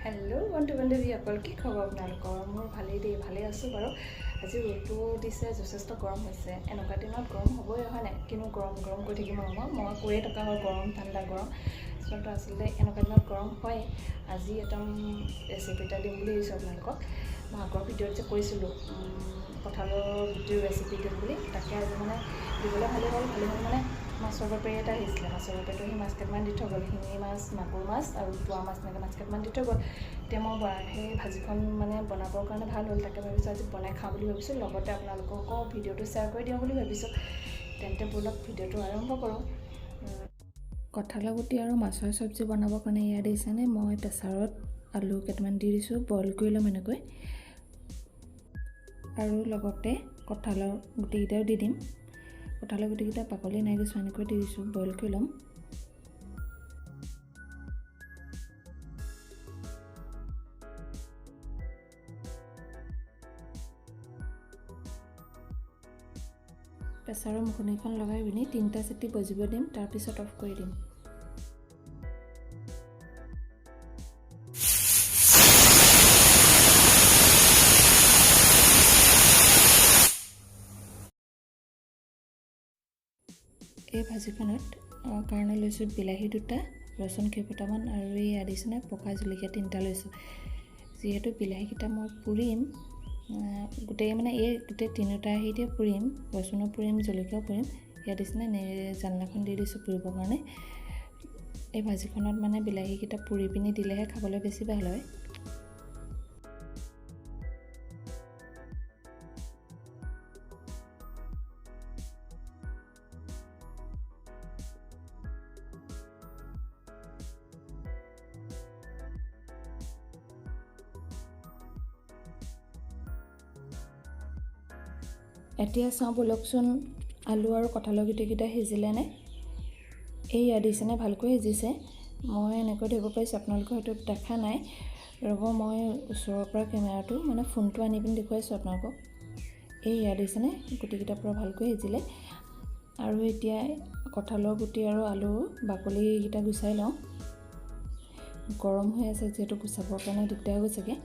Hello' বন্ধু বান্ধৱীসকল, কি খবৰ আপোনালোকৰ? মোৰ ভালেই দেই, ভালেই আছোঁ বাৰু। আজি ৰ'দটো দিছে, যথেষ্ট গৰম হৈছে। এনেকুৱা দিনত গৰম হ'বই হয় নাই? কিনো গৰম গৰম কৰি থাকিম আৰু মই কৈয়ে থকা হয় গৰম ঠাণ্ডা গৰম। আচলতে এনেকুৱা দিনত গৰম হয়। আজি একদম ৰেচিপি এটা দিম বুলি ভাবিছোঁ আপোনালোকক। মই আগৰ ভিডিঅ'ত যে কৈছিলোঁ কঁঠালৰ গুটিৰ ৰেচিপি দিম বুলি, তাকে আজি মানে দিবলৈ ভালেই হ'ল। ভালেই হ'ল মানে মাছৰ বেপাৰী এটা আহিছিলে, মাছৰ বেপাৰীটো সি মাছ কেইটামান দি থৈ গ'ল, শিঙি মাছ, মাগুৰ মাছ আৰু তোৱা মাছ, এনেকৈ মাছ কেইটামান দি থৈ গ'ল। এতিয়া মই সেই ভাজিখন মানে বনাবৰ কাৰণে ভাল হ'ল, তাকে ভাবিছোঁ আজি বনাই খাওঁ বুলি ভাবিছোঁ, লগতে আপোনালোককো ভিডিঅ'টো শ্বেয়াৰ কৰি দিওঁ বুলি ভাবিছোঁ। তেন্তে ব'লক ভিডিঅ'টো আৰম্ভ কৰোঁ। কঁঠালৰ গুটি আৰু মাছৰ চব্জি বনাবৰ কাৰণে ইয়াত দিছেনে মই প্ৰেছাৰত আলু কেইটামান দি দিছোঁ, বইল কৰি ল'ম এনেকৈ, আৰু লগতে কঁঠালৰ গুটিকেইটাও দি দিম। কঁঠালৰ গুটিকেইটা বাকলি নাই গৈছোঁ, এনেকৈ দি দিছোঁ, বইল কৰি ল'ম। প্ৰেছাৰৰ মুখনিখন লগাই পিনি 3টা চিটি বজিব দিম, তাৰপিছত অফ কৰি দিম। এই ভাজিখনত কাৰণে লৈছোঁ বিলাহী 2টা, ৰচুন কেইফুটামান আৰু এই আদিচনে পকা জলকীয়া 3টা লৈছোঁ। যিহেতু বিলাহীকেইটা মই পুৰিম গোটেই, মানে এই গোটেই তিনিওটা হেৰিতে পুৰিম, ৰচুনো পুৰিম, জলকীয়াও পুৰিম। ইয়াত দিছেনে জানলাখন দি দিছোঁ পুৰিবৰ কাৰণে। এই ভাজিখনত মানে বিলাহীকেইটা পুৰি পিনি দিলেহে খাবলৈ বেছি ভাল হয়। এতিয়া চাওঁ ব'লকচোন আলু আৰু কঁঠালৰ গুটিকেইটা সিজিলেনে। এইয়া দিছেনে ভালকৈ সিজিছে, মই এনেকৈ ধৰিব পাৰিছোঁ, আপোনালোকে হয়তো দেখা নাই। ৰ'ব, মই ওচৰৰ পৰা কেমেৰাটো মানে ফোনটো আনি পিনি দেখুৱাইছোঁ আপোনালোকক। এইয়া দিছেনে গুটিকেইটা পূৰা ভালকৈ সিজিলে। আৰু এতিয়া কঁঠালৰ গুটি আৰু আলু বাকলিকেইটা গুচাই লওঁ। গৰম হৈ আছে যিহেতু গুচাবৰ কাৰণে দিগদাৰ হৈ গৈছেগৈ।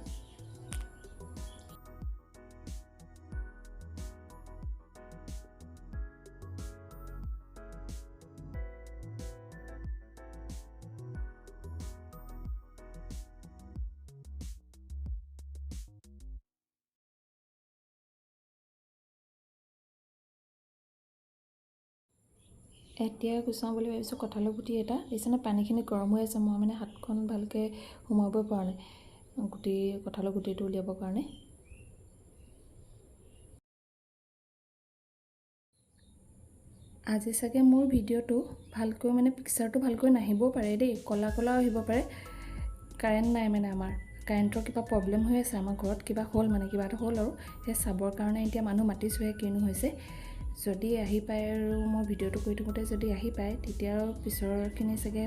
এতিয়া গুচাওঁ বুলি ভাবিছোঁ কঁঠালৰ গুটি এটা। দেখিছেনে পানীখিনি গৰম হৈ আছে, মই মানে হাতখন ভালকৈ সোমাবই পৰা নাই গুটি কঁঠালৰ গুটিটো উলিয়াবৰ কাৰণে। আজি চাগে মোৰ ভিডিঅ'টো ভালকৈ মানে পিকচাৰটো ভালকৈ নাহিবও পাৰে দেই, ক'লা ক'লাও আহিব পাৰে। কাৰেণ্ট নাই মানে আমাৰ, কাৰেণ্টৰ কিবা প্ৰব্লেম হৈ আছে আমাৰ ঘৰত, কিবা হ'ল মানে কিবা এটা হ'ল আৰু সেই চাবৰ কাৰণে এতিয়া মানুহ মাতিছোঁহে কিনো হৈছে। যদি আহি পায় আৰু মই ভিডিঅ'টো কৰি থাকোঁতে যদি আহি পায় তেতিয়া আৰু পিছৰখিনি চাগে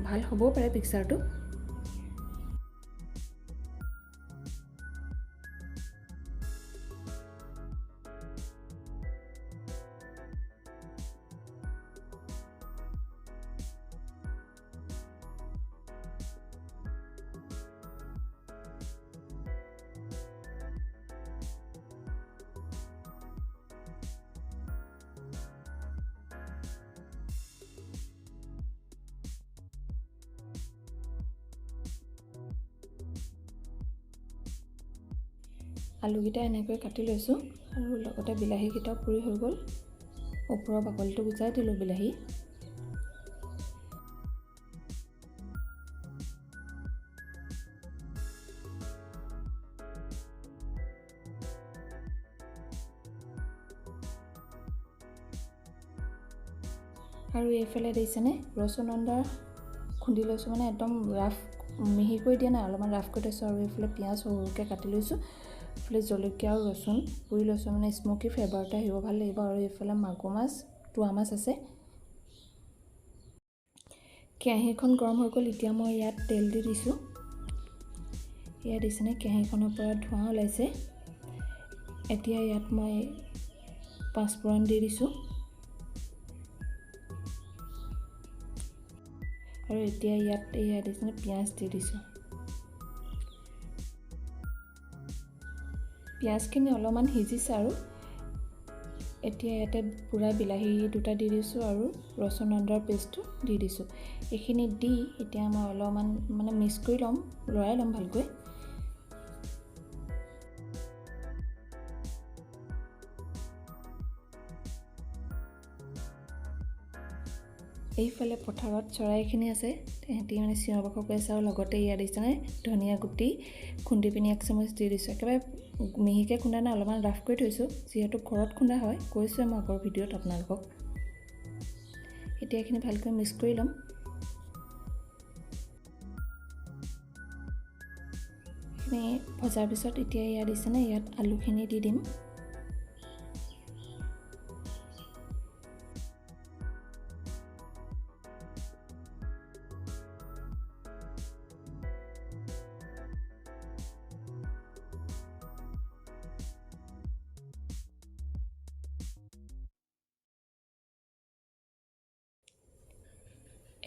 ভাল হ'বও পাৰে পিকচাৰটো। আলুকেইটা এনেকৈ কাটি লৈছোঁ আৰু লগতে বিলাহীকেইটাও পুৰি হৈ গ'ল। ওপৰৰ বাকলিটো গুচাই দিলোঁ বিলাহী। আৰু এইফালে দিছেনে ৰচুন আদা খুন্দি লৈছোঁ, মানে একদম ৰাফ মিহিকৈ দিয়া নাই, অলপমান ৰাফ কৰি থৈছোঁ। আৰু এইফালে পিঁয়াজ সৰুকৈ কাটি লৈছোঁ, এইফালে জলকীয়া আৰু ৰচুন পুৰি লৈছোঁ, মানে স্মকি ফ্লেভাৰটো আহিব ভাল লাগিব। আৰু এইফালে মাগুৰ মাছ, তোৱা মাছ আছে। কেৰাহীখন গৰম হৈ গ'ল, এতিয়া মই ইয়াত তেল দি দিছোঁ। ইয়াত দিছেনে কেৰাহীখনৰ পৰা ধোঁৱা ওলাইছে। এতিয়া ইয়াত মই পাঁচফোৰণ দি দিছোঁ। আৰু এতিয়া ইয়াত এয়া দিছেনে পিঁয়াজ দি দিছোঁ। পিঁয়াজখিনি অলপমান সিজিছে আৰু এতিয়া ইয়াতে পুৰা বিলাহী দুটা দি দিছোঁ আৰু ৰচুন আদাৰ পেষ্টটো দি দিছোঁ। এইখিনি দি এতিয়া মই অলপমান মানে মিক্স কৰি ল'ম, লৰাই ল'ম ভালকৈ। এইফালে পথাৰত চৰাইখিনি আছে, তেহেঁতি মানে চিঞৰ বাখৰ কৰি আছে। আৰু লগতে ইয়াত দিছেনে ধনিয়া গুটি খুন্দি পিনি 1 চামুচ দি দিছোঁ। একেবাৰে মিহিকৈ খুন্দা নাই, অলপমান ৰাফ কৰি থৈছোঁ, যিহেতু ঘৰত খুন্দা হয়, কৈছোঁৱে মই আগৰ ভিডিঅ'ত আপোনালোকক। এতিয়া এইখিনি ভালকৈ মিক্স কৰি ল'ম। এইখিনি ভজাৰ পিছত এতিয়া ইয়াত দিছেনে ইয়াত আলুখিনি দি দিম।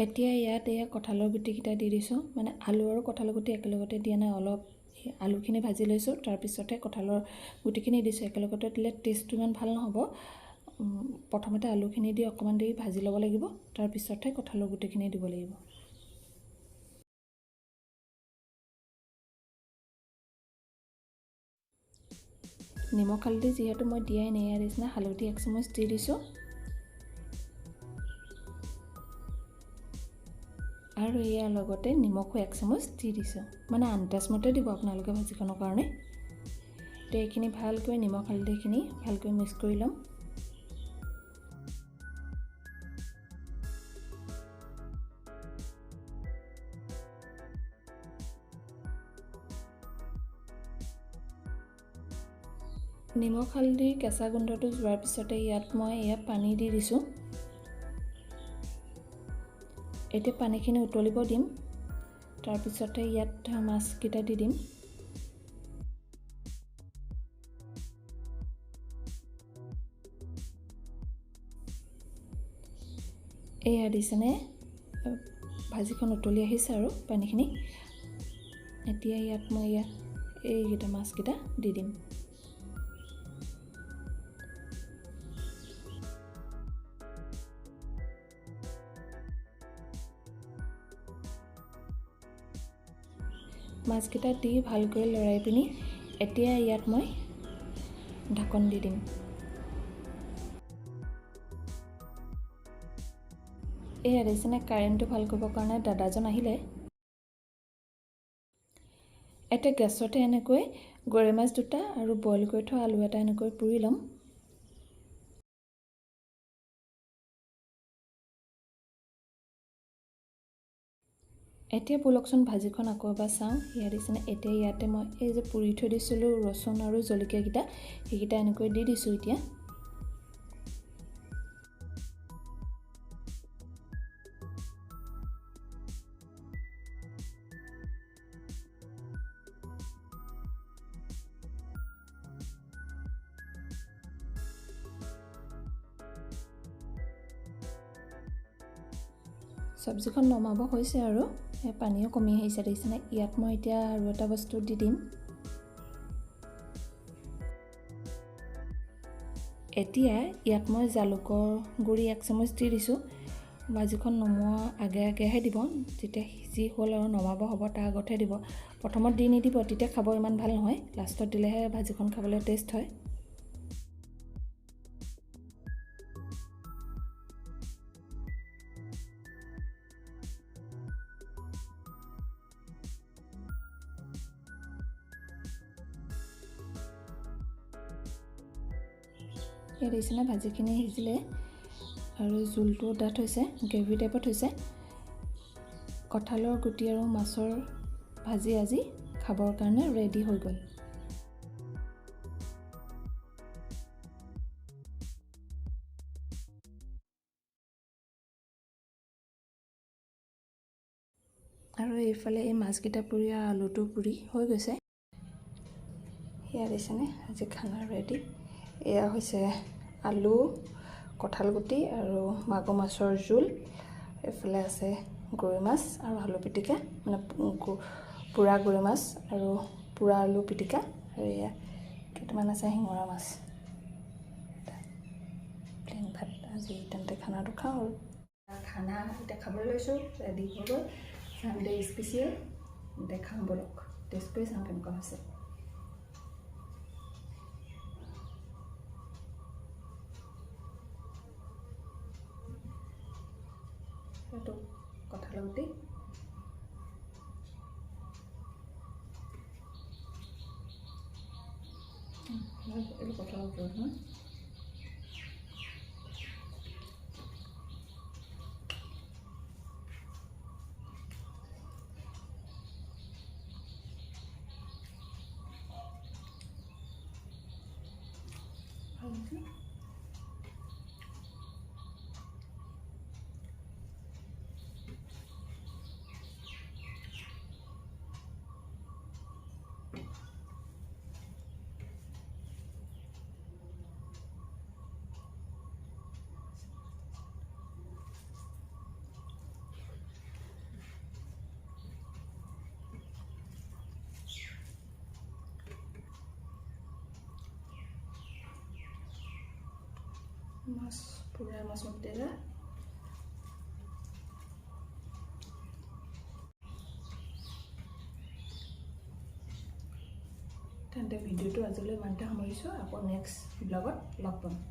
এতিয়া ইয়াত এয়া কঁঠালৰ গুটিকেইটা দি দিছোঁ। মানে আলু আৰু কঁঠালৰ গুটি একেলগতে দিয়া নাই, অলপ আলুখিনি ভাজি লৈছোঁ, তাৰপিছতে কঁঠালৰ গুটিখিনি দিছোঁ। একেলগতে দিলে টেষ্টটো ইমান ভাল নহ'ব। প্ৰথমতে আলুখিনি দি অকণমান দেৰি ভাজি ল'ব লাগিব, তাৰপিছতহে কঁঠালৰ গুটিখিনি দিব লাগিব। নিমখ হালধি যিহেতু মই দিয়াই নাই, ইয়াৰ নিচিনা হালধি 1 চামুচ দি দিছোঁ। আৰু ইয়াৰ লগতে নিমখো 1 চামুচ দি দিছোঁ, মানে আন্দাজমতে দিব আপোনালোকে ভাজিখনৰ কাৰণে। এতিয়া এইখিনি ভালকৈ নিমখ হালধিখিনি ভালকৈ মিক্স কৰি ল'ম। নিমখ হালধিৰ কেঁচা গোন্ধটো যোৱাৰ পিছতে ইয়াত মই এয়া পানী দি দিছোঁ। এতিয়া পানীখিনি উতলিব দিম, তাৰপিছতে ইয়াত মাছকেইটা দি দিম। এয়া দিছেনে ভাজিখন উতলি আহিছে আৰু পানীখিনি। এতিয়া ইয়াত মই এইকেইটা মাছকেইটা দি দিম। মাছকেইটা দি ভালকৈ লৰাই পিনি এতিয়া ইয়াত মই ঢাকন দি দিম। এয়া দেখিছেনে কাৰেণ্টটো ভাল কৰিবৰ কাৰণে দাদাজন আহিলে। এতিয়া গেছতে এনেকৈ গৰৈ মাছ দুটা আৰু বইল কৰি থোৱা আলু এটা এনেকৈ পুৰি ল'ম। এতিয়া ব'লকচোন ভাজিখন আকৌ এবাৰ চাওঁ। ইয়াত দিছেনে এতিয়া ইয়াতে মই এই যে পুৰি থৈ দিছিলোঁ ৰচুন আৰু জলকীয়াকেইটা, সেইকেইটা এনেকৈ দি দিছোঁ। এতিয়া চব্জিখন নমাব হৈছে আৰু পানীও কমি আহিছে দেখিছেনে। ইয়াত মই এতিয়া আৰু এটা বস্তু দি দিম। এতিয়া ইয়াত মই জালুকৰ গুড়ি 1 চামুচ দি দিছোঁ। ভাজিখন নমোৱা আগে আগেহে দিব, যেতিয়া সিজি হ'ল আৰু নমাব হ'ব তাৰ আগতহে দিব, প্ৰথমত দি নিদিব, তেতিয়া খাব ইমান ভাল নহয়, লাষ্টত দিলেহে ভাজিখন খাবলৈ টেষ্ট হয়। ইয়াত দেখিছেনে ভাজিখিনি সিজিলে আৰু জোলটো ডাঠ হৈছে, গ্ৰেভি টাইপত হৈছে। কঁঠালৰ গুটি আৰু মাছৰ ভাজি আজি খাবৰ কাৰণে ৰেডি হৈ গ'ল। আৰু এইফালে এই মাছকেইটা পুৰি আৰু আলুটো পুৰি হৈ গৈছে। সেয়া দেখিছেনে আজি খানা ৰেডি। এয়া হৈছে আলু, কঁঠাল গুটি আৰু মাগুৰ মাছৰ জোল। এইফালে আছে গৰৈ মাছ আৰু আলু পিটিকা, মানে পোৰা গৰৈ মাছ আৰু পোৰা আলু পিটিকা। আৰু এয়া কেইটামান আছে শিঙৰা মাছ, প্লেইন ভাত। আজি তেন্তে খানাটো খাওঁ আৰু খানা এতিয়া খাবলৈ লৈছোঁ, ৰেডি হৈ গ'ল। চানডে স্পেচিয়েল, তেন্তে খাওঁ ব'লক, টেষ্ট কৰি চাওঁ কেনেকুৱা হৈছে। এইটো কঁঠালৰ গুটি, এইটো কঁঠালৰ গুটি নহয়। ভাল হৈছে। মাছ পুৰা মাছৰ টেঙা। তেন্তে ভিডিঅ'টো আজিলৈ ইমানতে সামৰিছোঁ, আকৌ নেক্সট ব্লগত লগ পাম।